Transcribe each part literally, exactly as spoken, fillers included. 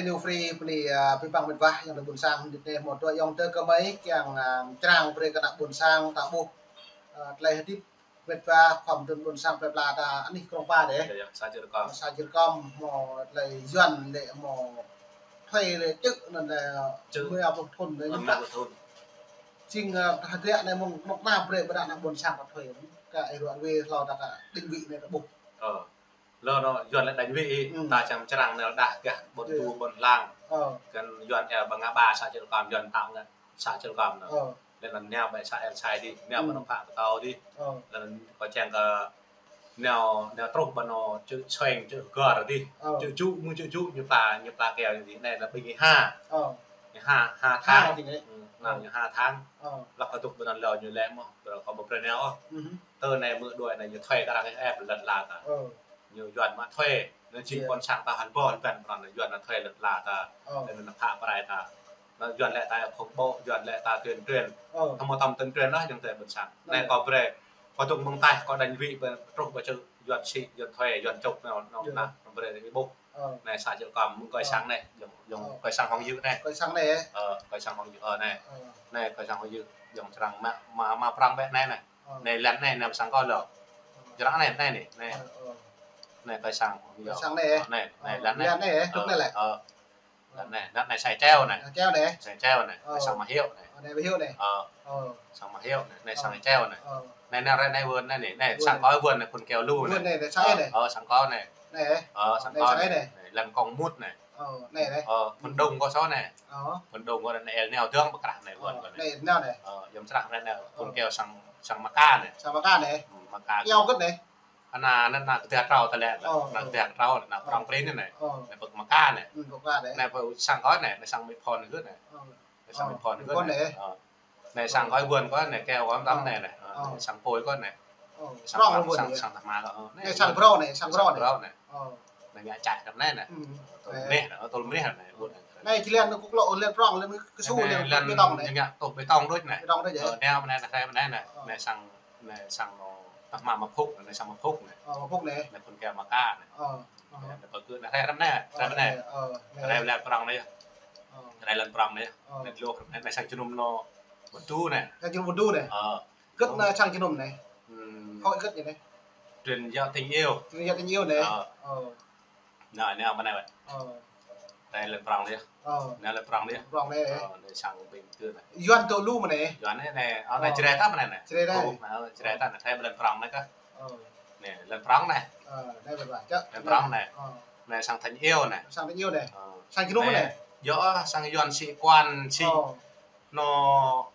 Ñu free bơni, a, pơpăng mĕt wa ayŏng adơi ƀuôn sang, hơdip anai hmâo dua ayŏng adơi gơmơi kiăng, a, črang brơi kơ ană ƀuôn sang ta ƀuh, a, tơlơi hơdip mĕt wa khŏm tơlơi ƀuôn sang plơi pla ta anih Krông Pa dêh. Yơh, yơh, sa čư̆ rơkŏm. Sa čư̆ rơkŏm hmâo tơlơi Yuan lĕ hmâo thuê lĕ čư̆ anŭn lĕ čư̆ mười lăm thŭn lĕ mười lăm thŭn. Jing, a, hơdră anai mơ̆ng, mơ̆ng anai brơi ƀơi ană ƀuôn sang ta thuê. Kơ ih ruă wê hlâo ta kơ định vị anai ta ƀuh. Ơ. Lơ anŭn Yuan lĕ định vị, ta čang črang anai đah gah ƀôn du ƀôn lang. Kăn Yuan ƀơi ngă ƀă sa čư̆ rơkŏm Yuan tao ngă sa čư̆ rơkŏm anŭn. Lĕ anŭn nao ƀơi sa El Sai dih, nao ƀơi anŭn phă pơtâo dih. Lĕ anŭn kơ čang kơ nao, nao truh ƀơi anŭn čư̆ Sueng, čư̆ Gor dih. Čư̆ Ju, mơ̆ng čư̆ Ju ñu pla, ñu pla keo dih. Anai lĕ ƀing ha. Ñu ha, ha tháng. Anŭn ñu ha tháng. Lăp kơ dŏ ƀơi anŭn lơ ñu lĕ mơ̆n, ƀơi kơ ƀơi brơi nao. Tơ anai mơ̆ đuaĭ anai ñu thuê kơ arăng ĕp lĕ la ta. Ñu Yuan mă thuê, anŭn jing ƀôn sang ta hăn ƀôl ƀĕn pran anŭn Yuan anŭn thuê lĕ la ta. Anŭn anŭn phă pơrai ta. Anŭn Yuan lĕ ta khŏk ƀô̆, Yuan lĕ ta tuyên truyền. Hmâo tơm tuyên truyền lah ayŏng adơi ƀuôn sang. Anai kâo brơi, kâo dŏ mơ̆ng taih, kâo định vị ƀơi truh ƀơi čư̆ Yuan sĭ, Yuan thuê, Yuan čŭk anŭn, anŭn anŭn brơi ƀuh. Anai sa čư̆ rơkŏm mơ̆ng kơi sang anai, ayŏng, ayŏng kơi sang Hong Yư anai. Kơi sang anai ĕ? Ơ, kơi sang Hong Yư, ơ, anai. Anai kơi sang Hong Yư, ayŏng črang mă, mă, mă prong ƀĕ anai anai. Anai lăn anai, anai sang kâo lơ. Črang anai, anai anai, anai. Anai kơi sang Hong Yư. Kơi sang anai ĕ? Ơ, anai, anai lăn anai. Lăn anai ĕ, truh anai lĕ. Ơ. Lăn anai, lăn anai sang Čeo anai. Sang Čeo anai. Sang Čeo anai. Anai sang Ma Hiêu anai. Anai Ma Hiêu anai. Ơ. Sang Ma Hiêu anai, anai sang Čeo anai. Anai, anai, anai wơn anai anai. Anai sang kâo wơn anai, phun keo lu anai. Wơn anai, anai sang anai. Ơ, sang kâo anai. Anai ĕ? Ơ, sang kâo anai. Anai, lăn Kông Mŭt anai. Ơ, anai anai. Ơ, phun Đông kâo sô anai. Ơ. Phun Đông kâo anai, el nao dơ̆ng ƀơi krah anai wơn kâo anai. Anai nao anai. Ơ, ayŏng črang anai anai, phun keo sang, sang Maka anai. Sang Maka anai. Maka. Keo kơ̆t anai. Anai, anai, anai kơtia trâo ta lĕ, anai kơtia trâo, anai prong prin anai. Anai pơk Maka anai. Anai pơk sang kâo anai, anai sang Mi Phon kơ anai. Anai sang Mi Phon kơ anai. Anai sang kâo wơn kâo anai, keo kâo tăm anai anai. Anai sang Pôi kâo anai. Sang, sang Tama kâo. Anai sang Brâu anai, sang Brâu anai. Anai ngă čah kơ anai anai. Tơl mơneh anai, tơl mơneh anai. Anai či lăn anai kŭk lŏ, lăn prong, lăn kơsu, lăn bê tông anai. Ngă tôh bê tông đôč anai. Bê tông đôč anai. Anai, anai, anai, anai, anai. Anai sang Anai sang anŭn tah mă Mă Phŭk, anai sang Mă Phŭk anai. Ơ, Mă Phŭk anai. Anai phun keo Maka anai. Ơ, ơ. Anai pơkơ anai rai anai, rai anai. Ơ, anai. Rai lăn prong anai. Ơ. Rai lăn prong anai. Ơ. Anai lŏk anai, anai sang jơnum anŭn ƀôn du anai. Sang jơnum ƀôn du anai. Ơ. Kơ̆t anai sang jơnum anai. Ưm. Hơi kơ̆t anai. Truyền dạy tình yêu. Truyền dạy tình yêu anai. Ơ. Ơ. Anai, anai ƀơi anai. Ơ. Anai lăn prong anai. Ơ. Anai lăn prong anai. Prong anai. Ơ, anai sang ƀing kơ anai. Yuan dŏ lu mơ̆n anai. Yuan anai, anai. Ơ. Anai Jrai ta mơ̆n anai. Jrai ta. Ơ, anai Jrai ta anai, anai lăn prong anai kơ. Ơ. Anai lăn prong anai. Ơ, anai ƀơi ƀơi. Lăn prong anai. Ơ. Anai sang Thanh Yêu anai. Sang Thanh Yêu anai. Ơ. Sang jơnum anai. Yơh, sang Yuan sĩ quan, sĩ. Ơ. Anŭn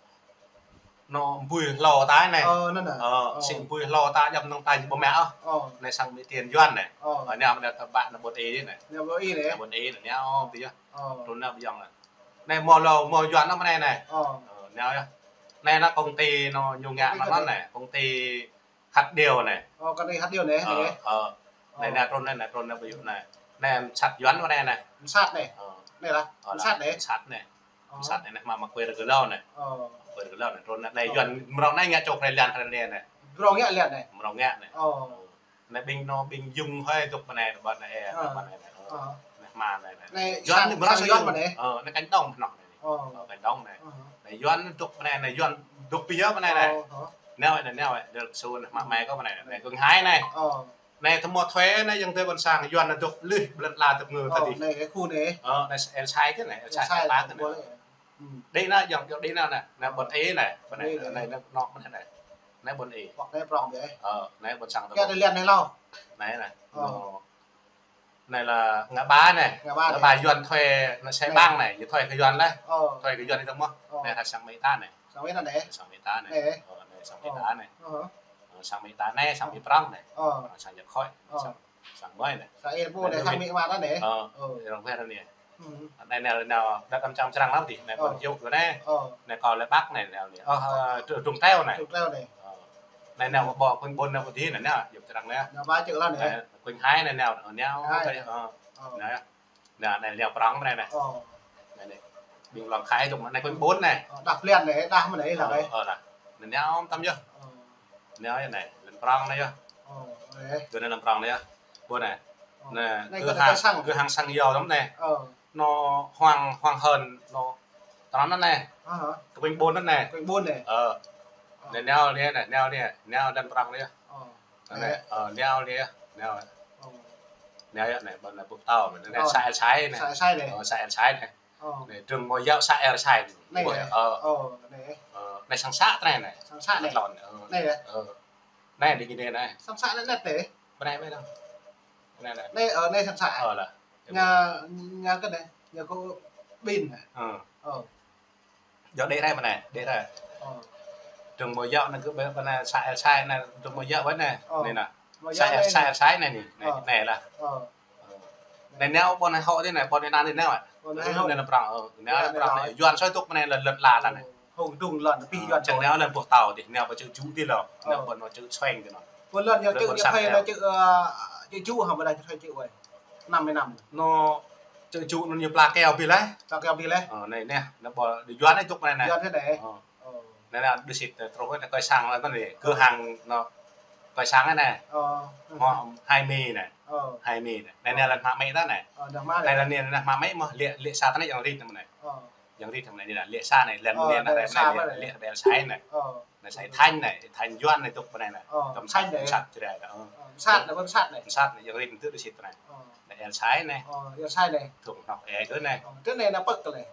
anŭn bui hlâo ta anai. Ơ, anŭn anai. Ơ, sĭ bui hlâo ta djŏp năng ta ƀu mă ôh. Ơ. Anai sang Mi Tiên Yuan anai. Ơ. Ơ, anai mơ̆n anai ta ƀă anai ƀôn ih anai. Anai ƀôn ih anai. Anai ƀôn ih anai, anai ôh, ƀiă. Ơ. Trun anai ƀiă anai. Anai mơ̆ hlâo, mơ̆ Yuan anai mơ̆n anai anai. Ơ. Ơ, anai yơh. Anai anai công ty anŭn ñu ngă anŭn anai. Công ty Hạt Điều anai. Ơ, công ty Hạt Điều anai. Ơ, anai. Ơ. Anai, anai trun anai, anai trun anai ƀiă anai. Anai sat Yuan mơ̆n anai anai. Sat anai. Ơ. Anai lah. Ơ, sat anai. Sat anai. Ơ. Sat anai, anai mă, mă quê rơgơlâo anai. Ơ. Quê rơgơlâo anai. Trun anai, anai Yuan mrâo anai ngă čô krê lăn, krê lăn anai. Mrâo ngă lăn anai. Mrâo ngă anai. Ơ. Anai ƀing anŭn, ƀing Yung hơi dŏ ƀơi anai, ƀơi anai, ơ, ƀơi anai anai. Ơ. Anai mă anai anai. Anai Yuan sang, mrâo sang Yuan mơ̆n anai. Ơ, anai cánh đồng anŭn anai. Ơ. Ơ, cánh đồng anai. Ơ. Anai Yuan dŏ ƀơi anai, anai Yuan dŏ ƀiă ƀơi anai anai. Ơ, ơ. Anai anai, anai anai, dơ̆ su anai mă mă kơ ƀơi anai anai. Anai Kông Hai anai. Ơ. Anai tơmŏ thuê anai ayŏng adơi ƀuôn sang Yuan anŭn dŏ lih ƀơi lăn la dŏ ngơ ta dih. Ơ, anai kơ khu anai. Ơ, anai El Sai kơ anai, El Sai ta kơ anai. Ơ. Đĭ anai, ayŏng, ayŏng đĭ anai anai, anai ƀôn ih anai, ƀôn ih anai, anai anŭn mơ̆n anai. Anai ƀôn ih. Hoặc anai prong ƀiă. Ơ, anai ƀôn sang ta. Kơ anai lăn anai hlâo. Anai anai. Ơ. Anai. Anai là ngã ba anai. Ngã ba anai. Ngã ba Yuan thuê anai xe băng anai, ñu thuê kơ Yuan laih. Ơ. Thuê kơ Yuan anai tơmŏ. Ơ. Anai là sang Mi ta anai. Sang Mi ta anai. Sang Mi ta anai. Anai. Ơ, anai sang Mi ta anai. Ơ. Ơ, sang Mi ta anai, sang Mi prong anai. Ơ. Ơ, sang Nhật Khôi. Ơ. Sang Sang mơi anai. Sang ih ƀu anai, sang Mi mă anai. Ơ, ơ. Rong ver anai. Anai anai anai, đa đam čang črang lăm dih. Anai ƀôn Yuk anai. Ơ. Anai kâo lĕ Bắc anai, anai anai. Ơ, ơ, Trung Treo anai. Trung Treo anai. Ơ. Anai anai ƀôn, ƀôn anai ƀôn dih anai, anai Yuk črang anai. Anai ba čư̆ lăn anai. Anai Quỳnh Hai anai, anai anai. Ơ. Anai. Anai, anai leo prong anai anai. Ơ. Anai anai. Ƀing Long Khai dŏ anai Quỳnh Bốn anai. Ơ, đah plĕn anai, đah mơ̆n anai lăng anai. Ơ, ơ, đah. Anai anai ôm tăm yơh. Ơ. Anai anai, lăn prong anai yơh. Ơ, anai. Dŏ anai lăn prong anai yơh. Ƀôn anai. Ơ. Anai, anai kơ hăng, kơ hăng sang yâo tăm anai. Ơ. Nô Hoàng, Hoàng Hên, nô, tơnăn anŭn anai. Hă? Kơ ƀing ƀôn anŭn anai. Kơ ƀing ƀôn anai. Ơ. Ơ. Anai nao anai, anai nao anai, nao lŏn prŏng anai. Ơ. Anai, anai. Ơ, nao anai, nao. Ơ. Nao yơh anai, ƀôn anai Pŭk Tâo, anai, anai. Ơ. Xã El Sai anai. Xã El Sai anai. Ơ, xã El Sai anai. Ơ. Anai, trường mẫu giáo xã El Sai anai. Anai. Ơ. Ơ, anai. Ơ, anai sang xã anai anai. Sang xã anai. Lŏn, ơ. Anai yơh. Ơ. Anai, đing anai anai. Sang xã anai anai tê. Ƀơi anai, ƀơi anai. Anai, anai. Anai, ơ, anai sang xã. Ơ, lah. Ñu, ñu kơ anai, ñu kơ ƀing anai. Ơ. Ơ. Yua đĕ rai ƀơi anai, đĕ rai. Ơ. Trường mẫu giáo anai kơ ƀơi, ƀơi anai xã El Sai anai, trường mẫu giáo ƀơi anai. Ơ. Anai anai. Mơ̆ xã, yua anai, xã El Sai anai anai. Anai, ơ, anai lah. Ơ. Anai nao ƀôn anai hŏ tê anai, ƀôn anai anai nao ah. Ƀôn anai hŏ. Anai lŏn prŏng, ơ, nao lŏn prŏng anai. Yuan soi tŭk ƀơi anai lŏn, lŏn la anai. Ơ. Hông trùng lŏn, pih lŏn. Čang nao lŏn Pŭk Tâo tê, nao ƀơi čư̆ Ju tê lŏ. Ơ. Nao ƀơi anŭn čư̆ Sueng tê anŭn. Ƀơi lŏn ñu lŏn čư̆, ƀôn ñu sang phai anai. Anŭn čư̆, ơ, čư̆ Ju hă, ƀơi anai čư̆ Ju ơi. Năm mươi năm. Anŭn čư̆ Ju anŭn ñu pla keo ƀiă laih. Pla keo ƀiă laih. Ơ, anai, anai, anai ƀơi đih Yuan anai tŭk ƀơi anai anai. Yuan anai anai. Ơ. Anai anai đih sĭt, truh anai kơi sang anai anai. Kơ hăng anŭn kơi sang anai anai. Ơ. Hmâo hai mươi anai. Ơ. Hai mươi anai. Anai, anai lŏn hmua mĕ ta anai. Ơ, lŏn hmua anai. Anai lŏn anai, lŏn hmua mĕ mơ̆, lĕ, lĕ sa ta anai Yang Rit anai. Ơ. Yang Rit anai, anai, lĕ sa anai, lŏn, ơ, anai, anai, lĕ sa anai, lĕ, lĕ El Sai anai. Ơ. Anai xã Thanh anai, Thanh Yuan anai tŭk ƀơi anai anai. Ơ, Thanh anai. Msat Jrai anai. Ơ. Ơ, Msat anai, Msat anai. Msat anai, Yang Rit anai tŭk đih sĭt anai. Ơ. Anai El Sai anai. Ơ, El Sai anai. Tŭk anŏ e kơ anai. Ơ, tơ anai anai pơ̆k kơ anai.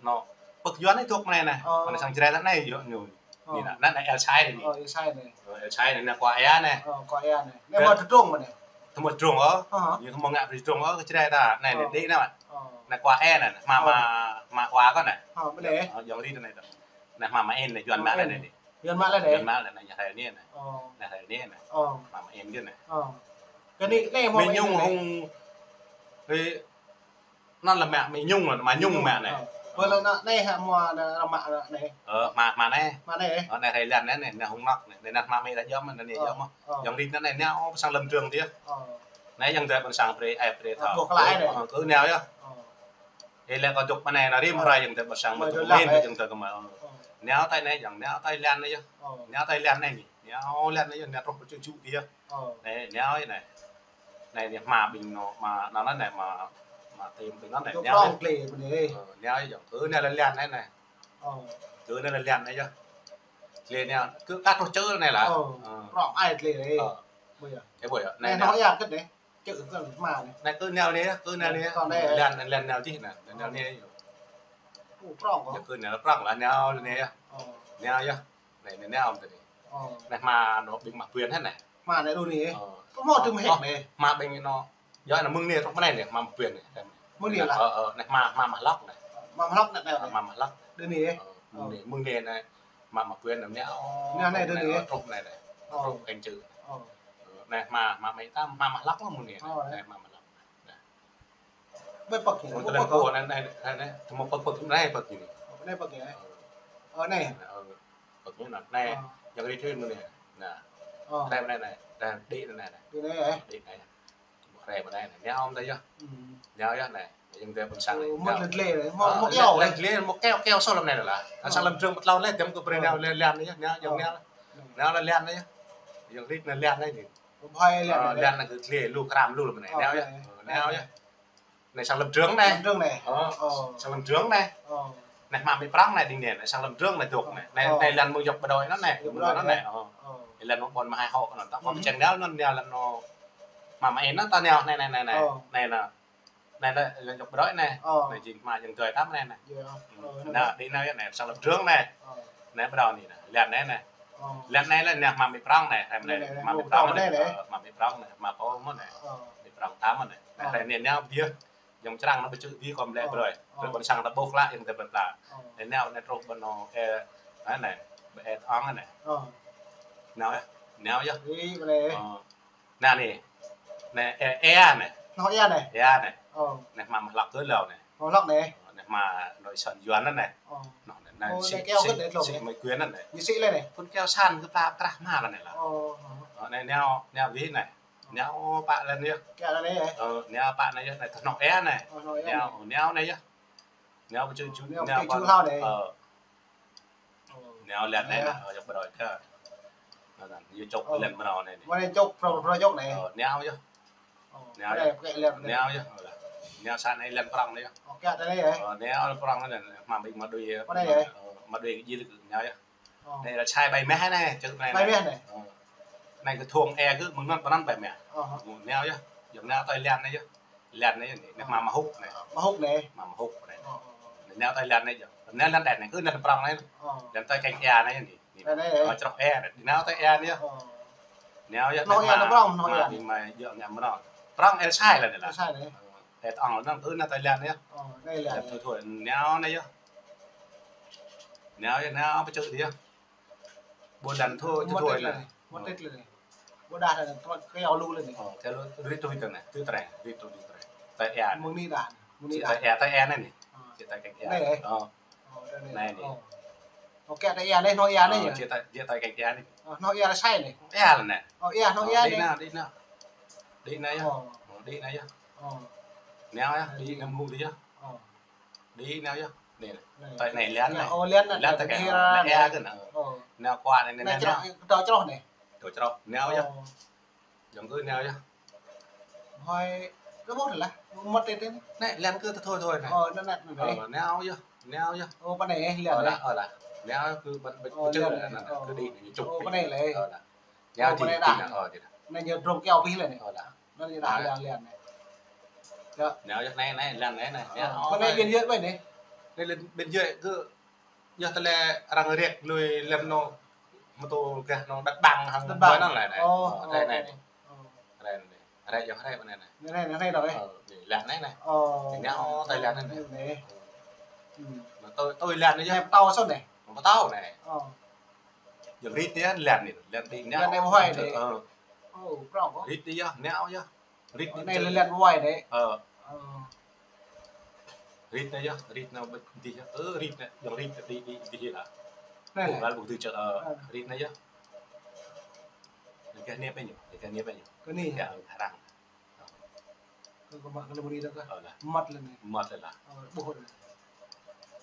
Anŏ pơ̆k Yuan anai tŭk ƀơi anai anai. Ơ. Anai sang Jrai ta anai yơh ñu. Ơ. Anai anai, anai El Sai anai. Ơ, El Sai anai. Ơ, El Sai anai, anai Kua Ea anai. Ơ, Kua Ea anai. Anai mơ̆ tơdrông ƀơi anai. Tơmơ̆ tơdrông ôh. Hă? Ñu hmâo ngă brơi tơdrông ôh kơ Jrai ta. Anai, anai, ơ, đih anai ƀă. Ơ. Anai Kua Ea anai, hmua, ơ, hmua, hmua Kua kơ anai. Hă, ƀơi anai. Ơ, Yang Rit anai tơ. Anai hmua Ma En anai, Yuan mă laih anai. Yuan mă laih anai. Yuan mă laih anai, ñu rai anai anai. Ơ. Anai rai anai anai. Ơ. Hmua Ma En kơ anai. Ơ. Kơ anai, anai hmua Ma En anai. Mơñum hông. Ơ. Anŭn lĕ mă, mơñum lĕ, mơñum mă anai. Ơ. Ƀơi lŏn anai hă hmua anai, mă anai. Ơ, hmua, hmua anai. Hmua anai. Ơ, anai rai lŏn anai, anai hông mơ̆ anai, anai hmua mă ta jŏm anai, anai jŏm mơ̆. Ơ. Yang Rit anai, anai, ơ, ƀôn sang lŏn trường tê. Ơ. Anai Yang Rit ƀôn sang brơi, ơ, brơi thâo. Ơ, ƀuh kơ lăi anai. Ơ, kơ nao yơh. Ơ. Ê, lĕ kâo dŏ ƀơi anai, anai rĭm hrơi Yang Rit ƀôn sang, ƀôn sang mơ̆, Yang Rit ƀôn sang kơ mơ̆. Ơ. Nao tơi anai, Yang nao tơi lŏn anai yơh. Ơ. Nao tơi lŏn anai anai. Nao lŏn anai yơh, nao truh ƀơi čư̆ Ju tê yơh. Ơ. Anai, nao anai. Anai, anai hmua ƀing anŏ, hmua anŭn anai, hmua, hmua tơm ƀing anŭn anai. Yua nao prŏng yơh. Klĕ ƀơi anai. Ơ, nao yơh, kơ anai lŏn anai anai. Ơ. Kơ anai lŏn anai yơh. Klĕ nao, kơ kah truh čư̆ anai lah. Ơ. Ơ. Prŏng ai klĕ anai. Ơ. Ƀu yơh. Ơ, ƀu yơh. Anai, anai nao. Nao yơh kơ anai. Čư̆ kơ hmua anai. Anai kơ anai anai, kơ anai anai. Ơ, kơ anai. Lŏn, lŏn anai anai. Ơ. Yua kơ anai prŏng lah. Anai kơ anai prŏng lah, anai anai yơh. Ơ. Anai yơh. Anai, anai, anai ôm tơ anai. Ơ. Anai hmua anŏ ƀing hmua Buen hă anai. Hmua anai đôč anai. Ơ. Kơ hmâo tơm hĕ anai. Hmua ƀing anŏ. Yua anai mơ̆ng anai truh ƀơi anai anai, hmua Buen anai. Mơ̆ng anai lah. Ơ, ơ, anai hmua, hmua Mă Hlŏk anai. Hmua Mă Hlŏk anai. Ơ, hmua Mă Hlŏk. Đôč anai. Ơ, mơ̆ng anai. Ơ, mơ̆ng anai, mơ̆ng anai anai. Hmua, hmua Buen anai. Ơ, truh anai anai. Ơ. Truh kênh chư. Ơ. Ơ, anai hmua, hmua mĕ ta, hmua Mă Hlŏk mơ̆ng anai. Ơ, anai. Anai hmua Mă Hlŏk. Anai. Ƀơi pơ̆k anai. Ƀơi pơ̆k. Ƀơi pơ̆k anai, anai, tơmơ̆ pơ̆k, pơ̆k anai, pơ̆k anai. Ơ, anai pơ̆k anai. Ơ. Ơ, anai. Anai, ơ, pơ̆k anai, anai. Ơ. Yang Rit tui mơ̆ng anai. Anai. Ơ. Anai, anai, anai. Anai, đih anai, anai. Đih anai, ơ. Đih anai. Ƀuh rai ƀơi anai, anai. Nao ôm tơ yơh. Ơ. Nao yơh anai. Yang Rit ƀôn sang anai. Ơ, mơ̆ nao. Lĕ klĕ anai. Mơ̆, ơ, mơ̆ lĕ, keo lĕ anai. Klĕ, mơ̆ keo, keo sô̆ lăm anai lah. Ơ. Sang lŏn trường ƀơi tlâo anai, tơmơ̆ kơ brơi nao lĕ lŏn anai yơh. Nao, Yang nao. Nao lĕ lŏn anai yơh. Yang Rit anai lŏn anai. Ƀu phai lĕ. Ơ, lĕ. Lŏn anai kơ klĕ lu kram lu lăm anai. Ơ, nao yơh. Lĕ. Ơ, nao yơh. Anai sang lŏn trường anai. Lŏn trường anai. Ơ. Ơ. Sang lŏn trường anai. Ơ. Anai hmua Mi Prŏng anai đing anai, anai sang lŏn trường anai dŏ anai. Anai, ơ, anai lŏn mơ̆ng djŏp ƀơi đôč anŭn anai. Djŏp ƀơi đôč anŭn anai. Ơ. Ơ. Lŏn mơ̆ng ƀôn mơhai hŏ anŭn. Ta ƀôn, ơ, mơčeng nao anŭn, nao lŏn anŭn. Hmua Ma En anŭn ta nao anai, anai, anai, anai. Ơ. Anai, anai, anai, lŏn djŏp ƀơi đôč anai. Ơ. Anai jing hmua Yang Dơi ta anai, anai. Yơh. Ơ. Anai, đih anai, anai sang lŏn trường anai. Ơ. Anai ƀơi đôč anai, anai. Lŏn anai, anai. Ơ. Lŏn anai lah anai hmua Mi Prŏng anai, hai anai, anai, anai. Hmua Mi Prŏng anai. Ơ, hmua Mi Prŏng anai, hmua pô mơ̆n anai. Ơ. Mi Prŏng ta mơ̆n anai. Ơ. Anai, anai, anai, ƀiă. Yang črang anai ƀu čư̆ ƀiă kơ mlĕ brơi. Ơ. Brơi ƀôn sang ta ƀuh lah, Yang ta ƀuh lah. Ơ. Anai, anai truh ƀơi anŏ, ơ, anai, ƀơi ĕt ong anai. Ơ. Nao yơh, nao yơh. Ih, ƀơi anai. Ơ. Anai anai. Anai, ơ, ơ, anai. Anŏ ơ anai. Ơ anai. Ơ. Anai hmua Mă Hlŏk kơ lŏn anai. Mă Hlŏk anai. Ơ, anai hmua nội sân Yuan anai. Ơ. Anŏ anai, anai. Ơ, sĭ, anai keo sĭ, kơ anai sĭ, lŏn. Mơi Quyền anai. Ñu sĭ lĕ anai. Phun keo san kơ pla krah hmua anai lah. Ơ. Ơ, anai nao, nao ƀiă anai. Nao pă lŏn anai yơh. Kơ lŏn anai yơh. Ơ, nao pă anai yơh, anai tơ anŏ ơ anai. Ơ, anŏ ơ anai. Nao, nao anai yơh. Nao pơ čư̆ Ju, nao pơ čư̆ Ju hao anai. Ơ. Ơ. Nao lŏn anai, ơ, anai, ơ, djŏp ƀơi đôč kơ. Anŭn, anŭn, yua čŏk lŏn mơnâo anai. Mơnâo čŏk, prŏng, prŏng čŏk anai. Ơ, nao yơh. Ơ, nao yơh. Nao yơh. Nao sa anai lăn prŏng anai yơh. Ơ, kiăng tơ anai yơh. Ơ, nao lăn prŏng anai, hmâo ƀing mă đuaĭ, ơ, mă đuaĭ kơ jil kơ nao yơh. Anai lăn sai ƀai meh anai, čơ̆ anai. Ƀai meh anai. Ơ. Anai kơ thong e kơ mơ̆ng anŭn pơ anŭn ƀai meh. Nao yơh. Yơh nao tơ lăn anai yơh. Lăn anai yơh, anai hmâo mă hŭk anai. Mă hŭk anai. Hmâo mă hŭk anai. Nao tơ lăn anai yơh. Nao lăn đen anai, kơ lăn prŏng anai. Lăn tơ keng ia anai yơh anai. Anai, ơ, čroh ia anai. Nao tơ ia anai yơh. Nao yơh, hnoh ia anai prŏng, hnoh ia anai. Anai mă yơh ngă mơnơ̆ng. Prŏng el sai lăn anai lah. El sai anai. Ơ, tơ ong anŭn, ơ, nao tơ lăn anai yơh. Ơ, anai lăn. Lăn thoi thoi, nao anai yơh. Nao yơh, nao pơčơ̆ anai yơh. Ƀu lăn thoi, thoi thoi anai. Mă tĕt lĕ anai. Ƀu đah lĕ anai, tơlơi kơyâo lu lĕ anai. Ơ, kơyâo lu, rĭt tui tơ anai, tui tơlơi, rĭt tui tui tơlơi. Tơ ia. Mơ̆ng anai đah, mơ̆ng anai đah. Tơ ia, tơ ia anai anai. Ơ. Čơ̆ tơ keng ia. Anai. Ơ. Ơ, anai, anai. Anai anai. Ơ. Ơ, kiăng tơ ia anai, hnoh ia anai yơh. Ơ, čơ̆ tơ, čơ̆ tơ keng ia anai. Ơ, hnoh ia anai sai anai. Ia lăn anai. Ơ, ia hnoh ia anai. Ơ, đĭ nao, đĭ nao. Đĭ nao yơh. Ơ. Ơ, đĭ nao yơh. Nao yơh, đĭ nao mơ̆ng anai yơh. Ơ. Đĭ nao yơh. Anai, anai. Tơ anai lăn anai. Ơ, lăn anai. Lăn tơ keng ia anai. Ơ. Nao kơ anai, anai, anai, nao. Čroh, tơ čroh anai. Tơ čroh, nao yơh. Ơ. Yơh kơ nao yơh. Hơi, kơ ƀuh lah, mă tĕt tĕt. Anai, lăn kơ thoi thoi anai. Ơ, anai, anai, anai. Ơ, nao yơh, nao yơh. Ơ, pơ anai, lăn anai. Ơ, lah, ơ, lah. Nao yơh kơ bơ̆n, bơ̆n, ơ, bơ̆n lăn čơ̆ anai. Ơ. Kơ đĭ, ñu čŭk. Ơ, pơ anai lĕ. Ơ, lah. Nao tĭ, pơ anai đah. Tĭ anai, ơ, tĭ anai. Anai ñu drông kơyâo pih lĕ anai. Ơ, lah. Anai ñu đah lăn, lăn anai. Yơh. Nao yơh anai, anai, lăn anai, anai. Ơ, nao pơ anai ƀing yơh ƀai anai. Anai lĕ ƀing yơh kơ Yơh tơlơi arăng riăk lui lem nô, mơtô gah nô, đất bằng hăng đất bằng. Ƀơi anŭn lĕ anai. Ơ, ơ, ơ, ơ. Rai anai. Rai anai. Rai yơh, rai pơ anai anai. Anai, anai, anai đôč, ơ. Ơ, anai lĕ anai anai. Ơ. Anai, ơ, tơlơi lăn anai. Anai, anai. Ơ. Anai, tui lăn anai yơh. Anai pơtâo sô anai. Pơtâo anai. Ơ. Yơh rĭt anai lăn anai, lăn đĭ anai. Lăn anai ƀu huai anai. Ơ. Ơ, prŏng kơ. Rĭt anai yơh, anai yơh. Rĭt anai lĕ lăn wai anai. Ơ. Ơ. Rĭt anai yơh, rĭt anai ƀu dih yơh. Ơ, rĭt anai, yơh rĭt anai đĭ, đĭ, đĭ lah. Anai lĕ. Ƀu ƀu dih čơ̆, ơ, ơ, rĭt anai yơh. Anai kơ anai pơ ñu, anai kơ anai pơ ñu. Kơ anai. Yơh, arăng. Kơ, kơ mă kơ lĕ mơ̆ng anai đôč kơ. Ơ, lah. Măt lĕ anai. Măt lĕ lah. Ơ, ƀuh anai.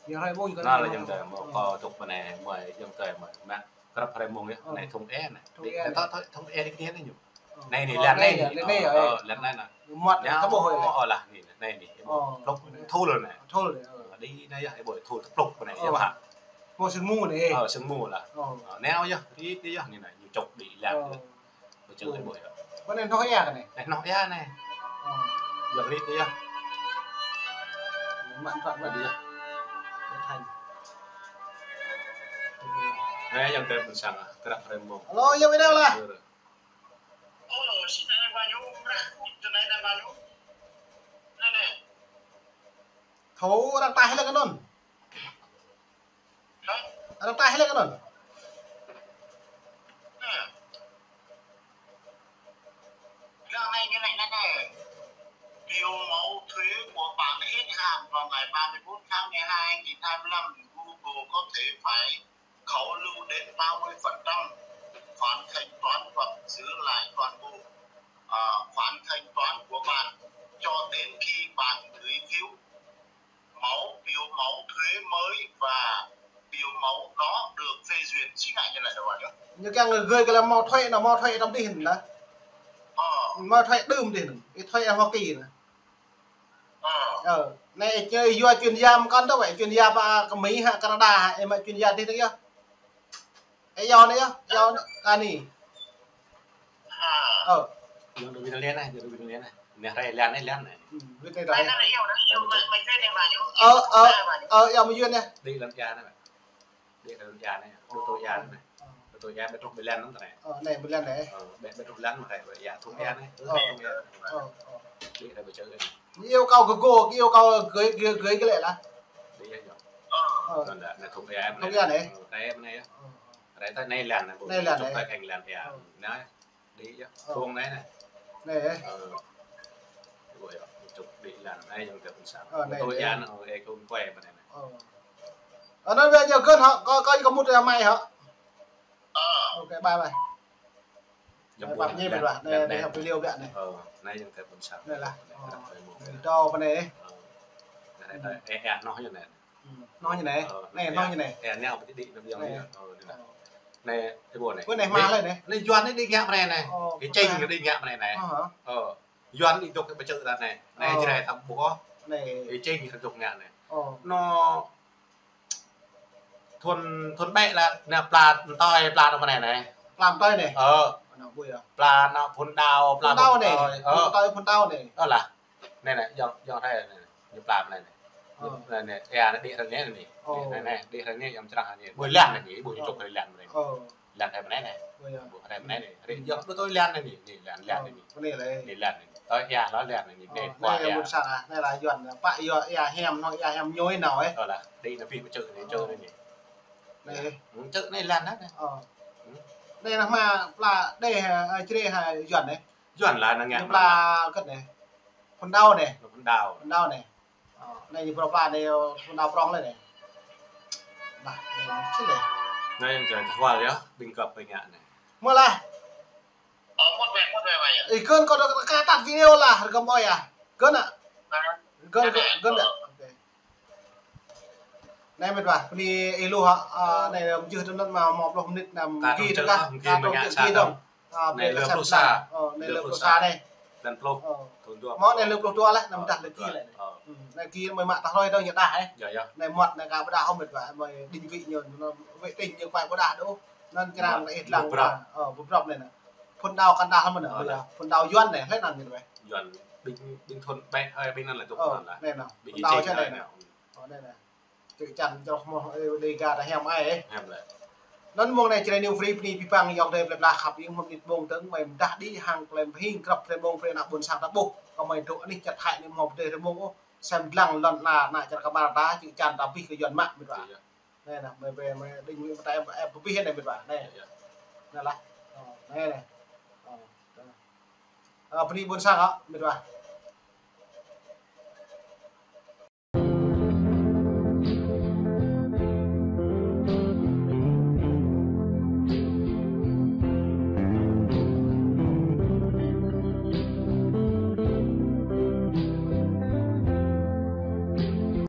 Yơh rai ƀuh ñu kơ anai. Anai lah yơh tơ, mơ̆ kơ tŭk pơ anai, mơ̆ yơh tơ, mơ̆ mă. Krăp hrơi mông yơh, ơ, anai thŭng e anai. Thŭng e anai. Đĭ, tơ, tŭk thŭng e đĭ kơ anai ñu. Anai anai, ơ, lăn anai anai. Lăn anai anai. Ơ, ơ, lăn anai anai. Măt anai, tơƀuh anai. Ơ, lah, anai, anai, anai. Ơ. Plŏk, thul anai. Thul anai, ơ. Ơ, đĭ anai yơh, ih ƀuh thul plŏk anai yơh. Ơ. Mơ̆ sương mù anai. Ơ, sương mù lah. Ơ. Ơ, anai yơh, đĭ, đĭ yơh, anai anai, ñu čŭk đĭ lăn. Ơ. Pơčơ̆ ih ƀuh yơh. Pơ anai hnoh ia kơ anai. Anai hnoh ia anai. Ơ. Yơh rĭt anai yơh. Mă trăp mă đĭ yơh. Thành. Anai yơh tơ pơsang, krăp hrơi mông. Alo, yơh ih đao lah. Ơ, sĭt anai ba ñu, mrah kŭt tơ anai anai ba ñu. Anai anai. Thâo arăng taih lĕ kơ anŭn. Hă? Arăng taih lĕ kơ anŭn. Anai. Dạo này như này này này. Bill máu thuế của bạn hết hạn vào ngày ba mươi mốt tháng mười hai nghìn hai mươi lăm. Google có thể phải khấu lưu đến ba mươi phần trăm khoản thanh toán hoặc giữ lại toàn bộ, à, khoản thanh toán của bạn cho đến khi bạn gửi phiếu máu, bill máu thuế mới và bill máu đó được phê duyệt. Chính là như này đâu rồi. Ñu kiăng gửi kơ lĕ mă thuế anŭn, mă thuế tơm dih anŭn lah. Ơ. Mă thuế đưm dih anŭn, ih thuế Hoa Kỳ anŭn. Ơ. Ơ, anai ih yua chuyên gia mơ̆ng kăn tơ wơ̆t, chuyên gia pơ kơ Mi hă, Canada hă, ih mă chuyên gia dih tơ yơh. Ơ, yua anai yơh, yua anai, kơ anai. Ơ. Yua anai wĭt lăn anai, yua anai wĭt lăn anai. Anai rai lăn anai, lăn anai. Ư, wĭt anai rai. Ơ, ơ, ơ, yua mơ̆ yua anai. Đĭ lăn ia anai. Đĭ lăn ia anai. Đu tui ia anai. Ơ. Đu tui ia ƀu truh ƀơi lăn anŭn tơ anai. Ơ, anai ƀơi lăn anai. Ơ, ƀu, ƀu truh lăn mơ̆ rai, ƀơi ia thŭng ia anai. Ơ, ơ, thŭng ia. Ơ, ơ. Đĭ rai ƀơi čơ̆ anai. Yêu cầu Google, yêu cầu gửi, gửi, gửi kơ lĕ lah. Đĭ yơh. Ơ. Anŭn lah, anai thŭng ia anai. Thŭng ia anai. Ơ, anai anai yơh. Ơ. Rai tơ anai lăn anai, ƀu. Anai lăn anai. Tŭk tơ keng lăn ia. Ơ. Anai. Đĭ yơh. Ơ. Thŭng anai anai. Anai. Ơ. Ƀu yơh, tŭk đĭ lăn anai yơh tơ pơsang. Ơ, anai. Tui ia anai, ơ, ih kơ kuai pơ anai anai. Ơ. Anŭn ƀiă ñu gơ̆n hă, kơ, kơ, kơ mŭt ia mai hă. Ơ. Ok, bye bye. Bye bye, ñu bye bye. Anai, anai, anai, video ƀiă anai. Ơ, anai yơh tơ pơsang. Anai lah. Anai, ơ, anai, anai. Video pơ anai. Ơ. Anai, anai, ơ, ơ, hnoh yơh anai. Ư, hnoh ñu anai. Ơ, anai, hnoh ñu anai. Ơ, anai, anai, ƀu đĭ, đĭ, anai. Anai. Ơ, anai. Anai, ih ƀuh anai. Ơ, anai hmâo lĕ anai. Anai Yuan anai đĭ ngă pơ anai anai. Ơ, kơ čeng anai. Đĭ ngă pơ anai anai. Ơ hă. Ơ. Yuan ih dŏ ƀu čơ̆ ta anai. Anai Ơ. Jrai ta ƀuh ôh. Anai. Ih čing ih dŏ ngă anai. Ơ. Anŭn thun, thun ƀĕ lah, anai pla mơtơi, pla anŭn anai anai. Pla mơtơi anai? Ơ. Anŭn ƀu yơh. Pla anŭn phun đao, pla phun đao anai. Phun mơtơi, ơ. Phun mơtơi phun đao anai. Ơ lah. Anai anai, yơh, yơh anai anai. Ñu pla anai anai. Ơ. Anai anai, ơ, anai đĭ ră anai anai. Ơ. Anai anai, đĭ ră anai, yơh črah anai. Ƀu lăn anai, ƀu ñu čŏk lăn anai. Ơ. Lăn hai mơnai anai. Ơ, yơh. Ƀu hai mơnai anai. Rĭ, yơh, đôč tui lăn anai, anai lăn, lăn anai. Ơ, anai lĕ. Anai lăn anai. Tui ia lŏ lăn anai, anai. Ơ, anai ƀôn sang ah, anai lah Yuan, pă yơh ia hiam, anŭn ia hiam ñôi nao, ơ. Ơ lah, đĭ anai ƀu čơ̆ anai, čơ̆ anai. Anai. Ơ, čơ̆ anai lăn anai. Ơ. Anai lah mă pla đe, ơ, čre ha Yuan anai. Yuan lah anai ngă. Pla kơ̆t anai. Phun đao anai. Phun đao. Phun đao anai. Ơ, anai ñu pla anai, ơ, phun đao prŏng lĕ anai. Nah, anai čih lĕ. Anai yang jai tahwal yơh, ƀing găp ƀing ngă anai. Mơ̆ lah. Ơ, mŭt wĕ, mŭt wĕ, wĕ yơh. Ih, kơn kâo dŏ ka tăt video lah, rơkăm ƀơi ah. Kơn ah. Kơn, kơn, kơn ah. Ơ. Ôkê. Anai mĕt wa, bơni ih lu hă, ơ, anai mơjưh tơnŭn mă mơ̆ pluh mơnit anăm gih tơkah, gih mơ̆ ngă sa dong. Ơ, anai lơ pluh sa. Ơ, anai lơ pluh sa anai. Lăn pluh. Ơ. Thun dua pluh. Mơ̆ anai lơ pluh dua lah, anăm dah lơ gih lĕ. Ơ. Anai gih mơ̆ mă tah hloi dong yơh dah, ơ. Yơh, yơh. Anai mơ̆ anai ka ƀu dah hơmĕt wa, mơ̆ định vị ñu, anŭn vệ tinh ñu kuai ƀu dah đôč. Anŭn črang anai ih lăng. Ơ, ƀu prŏp anai anai. Phun đao kăn dah mơ̆n anai, ơ, yơh. Phun đao Yuan anai, hlơi anŭn ñu wĕ. Yuan, ƀing, ƀing thun ƀĕ, ơ, ƀing anŭn lah dŏ anŭn lah. Anai anai. Ƀing đao čih anai anai. Ơ, anai anai. Čư̆ čan čroh mơ̆, ơ, Dega ta hiam ai, ơ. Hiam lĕ. Anŭn mơ̆ng anai Jrai News Free bơni abih bang ayŏng adơi plơi pla khăp iêng mơ̆ng anai mơ̆ng tơ̆ng mơ̆ mơdah đĭ hăng klem hing krăp rơmông brơi ană ƀôn sang ta ƀuh. Kơ mơ̆ dŏ anih čăt hai anai mơ̆ brơi rơmông ôh. Sem lăng lŏn ană, ană čar kơ ƀar ta, čư̆ čan ta abih kơ Yuan mă mĕt wa. Yơh. Anai anai, mơ̆ brơi, mơ̆ đing mơ̆ ta em, em abih anai mĕt wa. Anai. Yơh, yơh. Anai lah. Ơ, anai anai. Ơ, anai. Ơ, bơni ƀôn sang hă, mĕt wa.